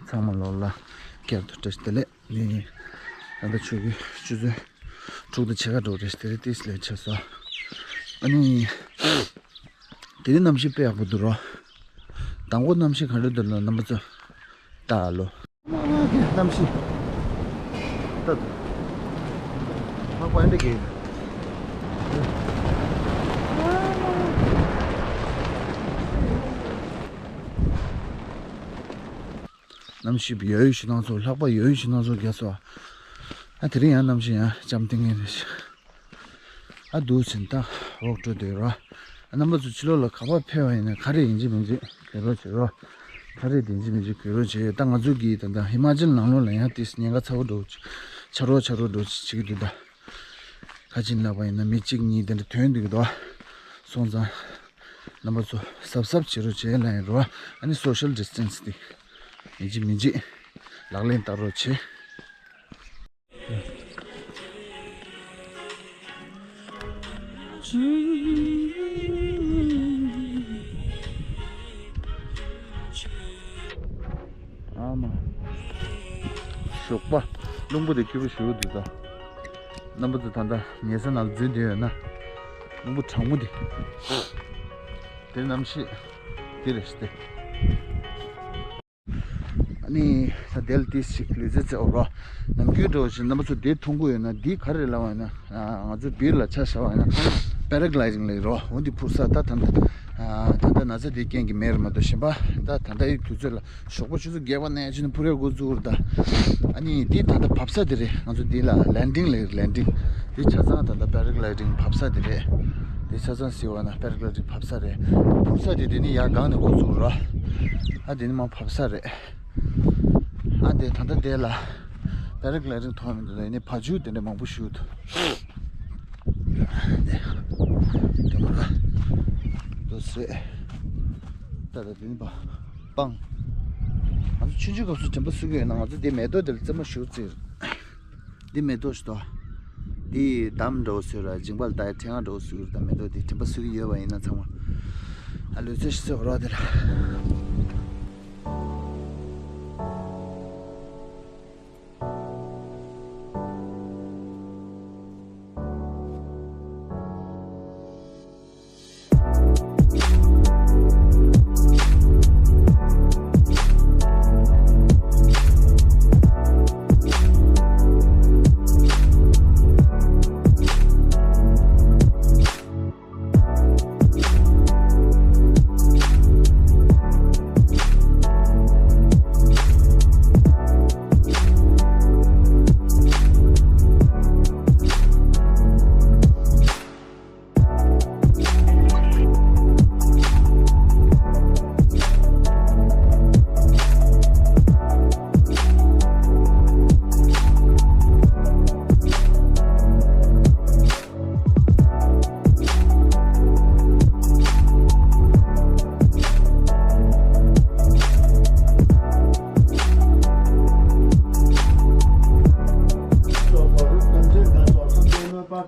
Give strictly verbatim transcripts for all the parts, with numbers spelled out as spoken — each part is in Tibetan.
ཚང་མ་ལོག་ལ་བསྐྱར་དུ་བཀྲ་ཤིས་བདེ་ལེགས། ནི་ད་ལྟ་ཆུ་གི་ཆུ་ཚོད་དྲུག་དང་ཕྱེད་ཀ་འགྲོ་རེད། དེ་རིང་ཏིས་ལས་ཆེ་སོ། ཨ་ནི་དེ་རིང་གནམ་གཤིས་དཔེ་ཡག་པོ་འདུག་རོ། དང་པོ་གནམ་གཤིས་ག་འདྲ་འདུག་ལ་རྣམ་པ་ཚོ་ལྟ་ཨ་ལོ། གནམ་གཤིས་ལྟ་འདུག། ལྷགས་པ་ཨེ་འདྲ་གི། གནམ་གཤིས་ཡོད་ཡོད་ཞུ་སྣང་ཚོགས། ལྷགས་པ་ཡོད་ཡོད་ཞུ་སྣང་ཚོགས་རྒྱ་སོ། ཨ་དེ་རིང་ཡང་གནམ་གཤིས་ཡང་འཇམ་ཐིང་ངེ་རེད། ཨ་འདུག་ཟིན་ད་འོག་འགྲོ་འདོད་ར། ཨ་རྣམ་པ་ཚོ་ཕྱི་ལོགས་ལ་ག་པར་ཕེབས་པ་ཡིན་ན་ག་རེ་ཡིན་གཅིག་མིན་གཅིག་གོ་རོགས་བྱེད་རོགས། ག་རེ་དེ་ཡིན་གཅིག་མིན་གཅིག་གོ་རོགས་བྱེད། ད་ང་ཚོ་གིས་ད་ད་ཧི་མ་ཅལ་ནང་ལོགས་ལ་ཡང་ཏིས་ཉེན་ཁ་ཚ་བོ་འགྲོ། ཆ་རོགས་ཆ་རོགས་འགྲོ་བྱེད་ཀྱི་འདུག་ད། ཁ་ཅིག་ལབ་པ་ཡིན་ན་མི་གཅིག་གཉིས་དེ་འདྲ་ཐོན་འདུག་གི་འདུག་སོང་ཙང་། རྣམ་པ་ཚོ་གཟབ་གཟབ་བྱེད་རོགས་བྱེད་ལབ་ཡིན་རོ། ཨ་ནི་སོ་ཤལ་ཌི་སི་ཊན་སི་དེ་ཡིན་གཅིག་མིན་གཅིག་ལག་ལེན་བསྟར་རོགས་བྱེད། ཨ་མ། ཞོགས་པ། རླུང་བུ་དེ་སྐྱིད་པོ་ཞེ་པོ་འདུག་ད། རྣམ་པ་ཚོ་ད་ལྟ་ཉལ་ས་ནང་ལ་འཛུལ་བསྡད་ཡོད་ན། རླུང་བུ་གྲང་མོ་དེ། དེ་གནམ་གཤིས་དེ་རེད་ཤག་སྟེ། ཨ་ནི་ད་དེ་ལ་ཏིས་ཞིག་ལུས་རྩལ་རྩེ་འོ་རོ། ནམ་རྒྱུན་འདྲ་བོ་ཞིག་རྣམ་པ་ཚོ་དེ་མཐོང་གི་ཡོད་ན། འདི་ག་རེ་ལབ་པ་ཡིན་ན། ང་ཚོ་བིར་ལ་ཆ་བཞག་པ་ཡིན་ན་པེ་ར་གི་ལའི་ཌིང་ལབ་ཀྱི་རོ། འོ་འདི་འཕུར་ས། ད་ད་ད་ད་ན་ཚ་དེའི་རྐྱེན་གྱིས་མེད་རེད་མ་གཏོགས། གཞན་པ་ད་ད་ལྟ་ཡི་དུས་ཚོད་ལ་ཞོགས་པ་ཆུ་ཚོད་བརྒྱད་པ་ནས་ཕྱིན་ནས་འཕུར་ཡག་འགོ་བཙུགས་རེད་ད། ཨ་ནི་འདི་ད་ལྟ་བབས་ས་དེ་རེད། ང་ཚོ་འདི་ལ་ལེན་ཌིང་ལབ་ཀྱི་རེད། ལེན་ཌིང་། འདི་ཆ་ཚང་ད་ལྟ་པེ་ར་གི་ལའི་ཌིང་བབས་ས་དེ་རེད། འདི་ཆ་ཚང་གཟིགས་པ་ན་པེ་ར་གི་ལའི་ཌིང་བབས་ས་རེད། འཕུར་ས་དེ་དེ་ནི་ཡར་སྒང་ནས་འགོ་བཙུགས་རེད། ཨ་དེ་ནི་མར་བབས་ས་རེད། ཨ་དེ་ད་ལྟ་དེ་ལ་པེ་ར་གི་ལའི་ཌིང་མཐོང་མི་འདུག་ལ། ཡིན་ནའི་བ་ཕྱུགས་དེ་འདྲ་མང་པོ་ཞིག་འདུག། དེ་མ་ར་འདུག་ཟེར། ད་ད་དེ་ནི་པ་སྤང་། ང་ཚོ་ཆུང་ཆུང་སྐབས་སུ་དྲན་པ་གསོ་གི་ཡོད་ན། ང་ཚོ་དེ་མེ་ཏོག་དེ་ལ་རྩེད་མོ་ཞུགས་ཙིར། འདི་མེ་ཏོག་ཞིག་དོ། འདི་འདམ་འདྲ་བོ་བཟོས་ར། མཇིང་པ་ལ་ལྟ་ཡ་ཕྲེང་བ་འདྲ་བོ་བཟོས་ར། ད་མེ་ཏོག་འདི་དྲན་པ་གསོ་གི་ཡོད་པ་ཡིན་ན་ཚང་མ། ཨ་ལུས་རྩལ་ཞིག་བཟོས་རོགས་དེ་ལ།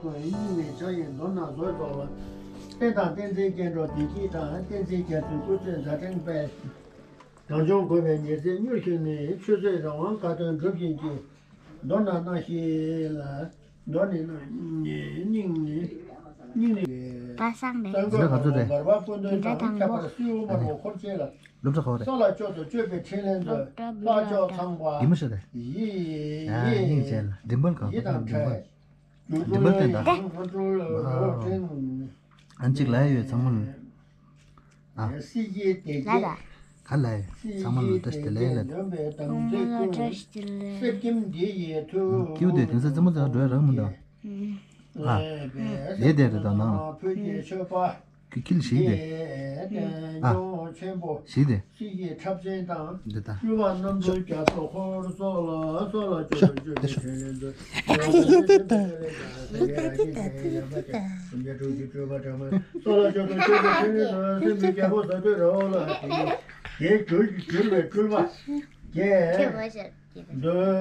སྙིང་ནས་བྱ་ཡི་མདོར་ན་བཟོད་རྫོགས་པ། བསྟན་དང་བསྟན་འཛིན་སྐྱེ་འགྲོ་བདེ་སྐྱིད་དང་། བསྟན་འཛིན་རྒྱ་མཚོའི་སྐུ་ཚེ་མཛད་འཕྲིན་སྤེལ། གངས་ལྗོངས་དགོན་པའི་ཉི་ཟེར་མྱུར་ཞིག་ནས། ཆོས་སྲིད་རང་དབང་དགའ་སྟོན་སྒྲུབ་བཞིན་གྱི། མདོར་ན་སྣང་ཞིག་ལ། མདོར་ན་སྣང་ཞིག་སྙིང་ནས་སྙིང་ནས། པ་སངས་རེད། གསང་སྔགས་འཛིན་གྲྭ་དང་པོ། འཁྱག་པར་སེའུ་དམར་པོ་འཁོར་བཅས་ལ། སློབ་གྲྭ་ག་པར་རེད། ས་ལ་མཆོག་ཏུ་སྤྱོད་པའི་ཕྲིན་ལས་མཛོད། ལྷ་མཆོག་ཚངས་པ། ཡིད་མ་ཤེས་ཏེ། ཡིད། ཡིད་དང་བྲལ། མགྲིན་པ་ལ་ཡང་ཨ་གཅིག་ལ་ཡོད་ཚང་མ་ལ། ཨ། སྲིད་ཞིའི་བདེ་སྐྱིད། ལ་ལ། ག་ལ་ཡོད་ཚང་མ་ལ་བཀྲ་ཤིས་བདེ་ལེགས་ལ། འདོན་པའི་དམ་ཚིག་ཀུན། གསེར་སྐྱེམས་འདི་ཡི་མཐུ། ཀྱེ་འུ་དེ་དེང་སང་རྩེད་མོ་རྩེ་ག་འགྲོ་ཡ་རག་མི་འདུག། ཨ། ལས་དེ་རེད་དོ་ནང་། བོད་ཀྱི་ཆོས་པ། ཀྱི་ཁིལ་ཞིག་དེ། ཨ། ཞིག་དེ། འདི་ད། གི་མོ་ཆེ་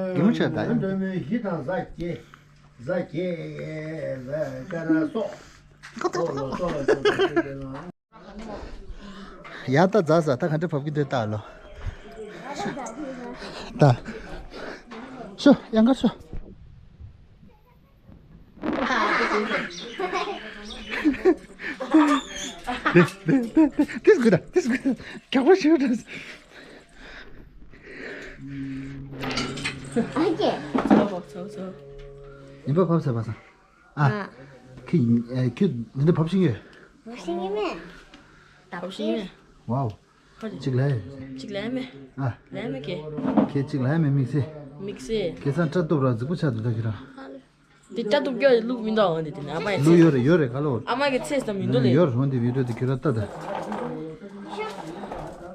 ད། གདོན་མི་ཤེས་ད། མདོ་མི་གཞི་དང་ཟ་བྱེད། ཟ་བྱེད་ཟ་ཀ་ར་སོགས། ཡ་ད་ཛ་ས་ད་ག་འདྲ་བབས་ཀྱི་འདུག་ལྟ་ལོ། ད། ཤོ་ཡང་གར་ཤོ། དེ་དེ་དེ་དེ་དེ་དགོས་ད་དེ་དགོས་ད། ག་པར་ཤོ་ད། ཨ་ཀྱེ། ཚོ་ཚོ་ཚོ། ཡིན་པ་བབས་ཟེར་བ་སང་། ཨ། ཨ། ཁྱི་ཡིན་ཨ། ཁྱོད་འདི་འདྲ་བབས་ཤིང་ཡོད། བབས་ཤིང་ཡོད་མེད། བབས་ཤིང་ཡོད། ཝའོ། གཅིག་ལ་ཡོད། གཅིག་ལ་ཡོད་མེད། ཨ། ལ་ཡོད་མེད་ཀྱེ། ཁྱེད་གཅིག་ལ་ཡོད་མེད་དམིགས་བསལ། དམིགས་བསལ། ཁྱེད་ཚང་སྐྲ་གཏུབ་ར་རྫིག་པོ་ཆགས་འདུག་ད་ཁྱེད་རང་། དེ་སྐྲ་གཏུབ་རྒྱུ་ལུག་མི་འདུག་འོན་ཏེ་དེ་ནས་ཨ་མ་ཡི་ལུག་ཚེ། ཡོད་རེད་ཡོད་རེད་ག་ལོ། ཨ་མ་གི་ཚེ་ཙམ་མི་འདུག་ལེ། ཡོད་རེད་འོན་ཏེ་བི་ཌིའོ་དེ་ཁྱོད་རང་ལྟ་ད།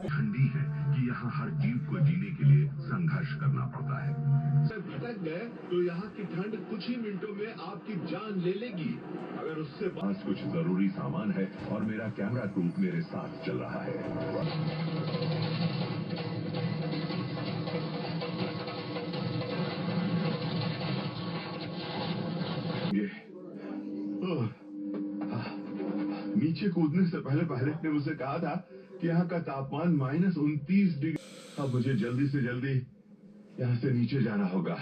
ठंडी है कि यहाँ हर जीव को जीने के लिए संघर्ष करना पड़ता है। अगर भटक गए तो यहाँ की ठंड कुछ ही मिनटों में आपकी जान ले लेगी। अगर उससे पास कुछ जरूरी सामान है और मेरा कैमरा क्रू मेरे साथ चल रहा है। ये, आह, नीचे कूदने से पहले पायलट ने मुझसे कहा था कि यहाँ का तापमान माइनस उनतीस डिग्री। अब मुझे जल्दी से जल्दी यहाँ से नीचे जाना होगा।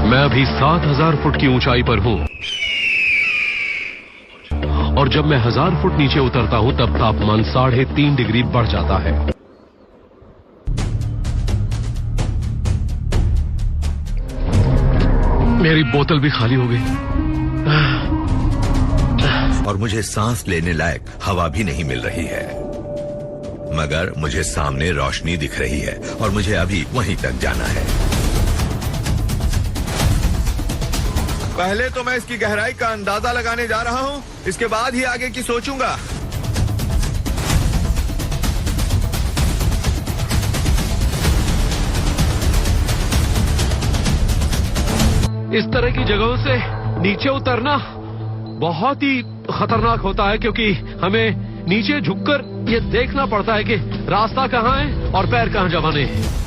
मैं अभी सात हज़ार फुट की ऊंचाई पर हूं। और जब मैं हज़ार फुट नीचे उतरता हूं, तब तापमान साढ़े तीन डिग्री बढ़ जाता है। मेरी बोतल भी खाली हो गई। और मुझे सांस लेने लायक हवा भी नहीं मिल रही है। मगर मुझे सामने रोशनी दिख रही है और मुझे अभी वहीं तक जाना है। पहले तो मैं इसकी गहराई का अंदाजा लगाने जा रहा हूं, इसके बाद ही आगे की सोचूंगा। इस तरह की जगहों से नीचे उतरना बहुत ही खतरनाक होता है, क्योंकि हमें नीचे झुककर ये देखना पड़ता है कि रास्ता कहाँ है और पैर कहाँ जमाने हैं।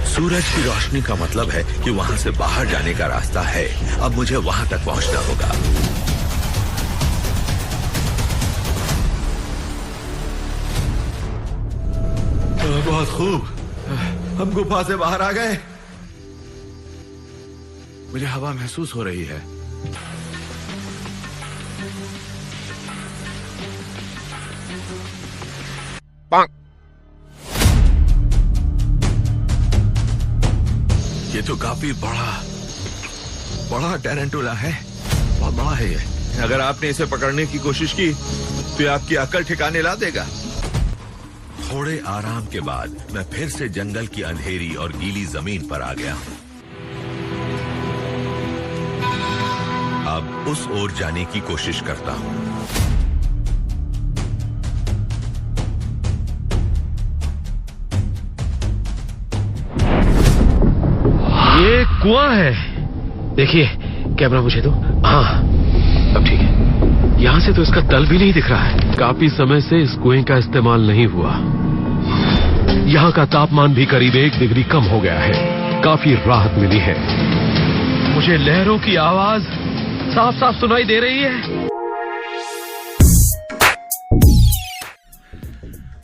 सूरज की रोशनी का मतलब है कि वहां से बाहर जाने का रास्ता है। अब मुझे वहां तक पहुंचना होगा। बहुत खूब, हम गुफा से बाहर आ गए। मुझे हवा महसूस हो रही है। ये तो काफी बड़ा, बड़ा टैरेंटुला है। बहुत बड़ा है ये। अगर आपने इसे पकड़ने की कोशिश की, तो ये आपकी अकल ठिकाने ला देगा। थोड़े आराम के बाद मैं फिर से जंगल की अंधेरी और गीली जमीन पर आ गया हूँ। अब उस ओर जाने की कोशिश करता हूँ। ये कुआं है। देखिए, कैमरा मुझे दो। हाँ, अब ठीक है। यहाँ से तो इसका तल भी नहीं दिख रहा है। काफी समय से इस कुएं का इस्तेमाल नहीं हुआ। यहाँ का तापमान भी करीब एक डिग्री कम हो गया है। काफी राहत मिली है। मुझे लहरों की आवाज साफ साफ सुनाई दे रही है।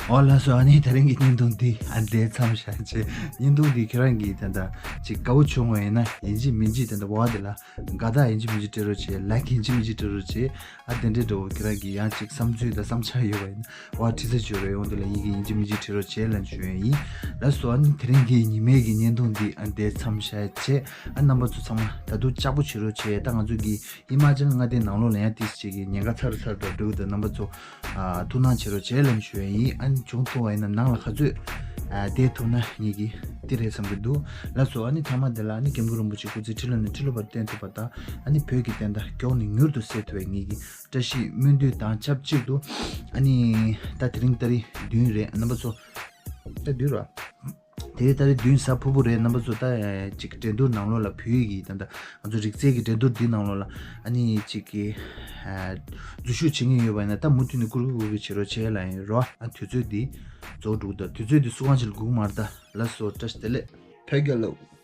ཨོ་ལགས་སོ། ཨ་ནི་དེ་རིང་གི་བརྙན་ཐུང་འདི་ཨ་འདི་མཚམས་བཞག་བྱས། བརྙན་ཐུང་འདི་ཁྱེད་རང་གིས་ད་ལྟ་ཅིག་དགའ་བོ་བྱུང་བ་ཡིན་ན་ཡིན་གཅིག་མིན་གཅིག་ད་ལྟ་འོ་དེ་ལ་དགའ་རྟགས་ཡིན་གཅིག་མིན་གཅིག་སྤྲད་རོགས་བྱེད། ལའིཀ་ཡིན་གཅིག་མིན་གཅིག་སྤྲད་རོགས་བྱེད། ཨ་དེ་འདྲའི་འདྲ་བོ་ཁྱེད་རང་གིས་ཡང་ཅིག་བསམ་ཚུལ་དང་བསམ་འཆར་ཡོད་པ་ཡིན་ན་འོ་བྲིས་ས་བྱོས་རོགས། ཡོང་དེ་ལ་ཡིན་གཅིག་མིན་གཅིག་སྤྲད་རོགས་བྱེད་ལབ་ཞུ་ཡ་ཡིན། ལགས་སོ། ཨ་ནི་དེ་རིང་གི་ཉི་མའི་གི་བརྙན་ཐུང་འདི་ཨ་འདི་མཚམས་བཞག་བྱས། ཨ་རྣམ་པ་ཚོ་ཚང་མ་ད་དུང་ལྕགས་པོ་བྱེད་རོགས་བྱེད། ད་ང་ཚོ་གི་ཧི་མ་ཅལ་མངའ་སྡེའི་ནང་ལོགས་ལ་ཡང་ཏིས་ཅིག་གི་ཉེན་ཁ་ཚ་རུ་ཚ་རུ་འགྲོ་འདུག་ད་རྣམ་པ་ཚོ་ཨ་ཐུགས་སྣང་བྱེད་རོགས་བྱེད་ལབ་ཞུ་ཡ་ཡིན། ཨ་ནི་བྱུང་ཐུབ་པ་ཡིན་ན་ནང་ལ་ག་ཚོད་ཨ་བསྡད་ཐུབ་ན་ངེད་ཀྱིས་ཏི་རེད་བསམ་གྱི་འདུག་ལགས་སོ། ཨ་ནི་མཐའ་མ་དེ་ལ་ཨ་ནི་སྐྱབས་མགོན་རིན་པོ་ཆེ་སྐུ་ཚེ་ཁྲི་ལོ་ནས་ཁྲི་ལོ་བར་བརྟན་ཐུབ་པ་དང་། ཨ་ནི་བོད་ཀྱི་བསྟན་དར་མགྱོགས་ནས་མྱུར་དུ་གསལ་ཐུབ་པའི་ངེད་ཀྱི་བཀྲ་ཤིས་སྨོན་འདུན་དང་ཆབས་ཅིག་ཏུ། ཨ་ནི་ད་དེ་རིང་ཏ་རིག་བདུན་རེད། རྣམ་པ་ཚོ་ད་བདུན་རེད། དེ་རིང་ད་རེས་བདུན་གཟའ་ཕུར་བུ་རེད། རྣམ་པ་ཚོ་ད་ཅིག་འགྲན་བསྡུར་ནང་ལོགས་ལ་བོད་ཡིག་གི་ད་ད་ང་ཚོ་རིག་རྩལ་གྱི་འགྲན་བསྡུར་འདི་ནང་ལོགས་ལ་ཨ་ནི་ཅིག་གི་འཛུལ་ཞུགས་བྱེད་མཁན་ཡོད་པ་ཡིན་ན་ད་མུ་མཐུད་ནས་བསྐུར་གི་བསྐུར་གི་བྱེད་རོགས་བྱེད་ལ་ཡིན་རོ། ཨ་དུས་ཚོད་འདི་རྫོགས་འགྲོ་གི་ད་དུས་ཚོད་འདི་སུ་གང་ཞིག་ལ་སྒུག་མ་རེད་ད། ལགས་སོ། བཀྲ་ཤིས་བདེ་ལེགས། ཕ་གི་ལ།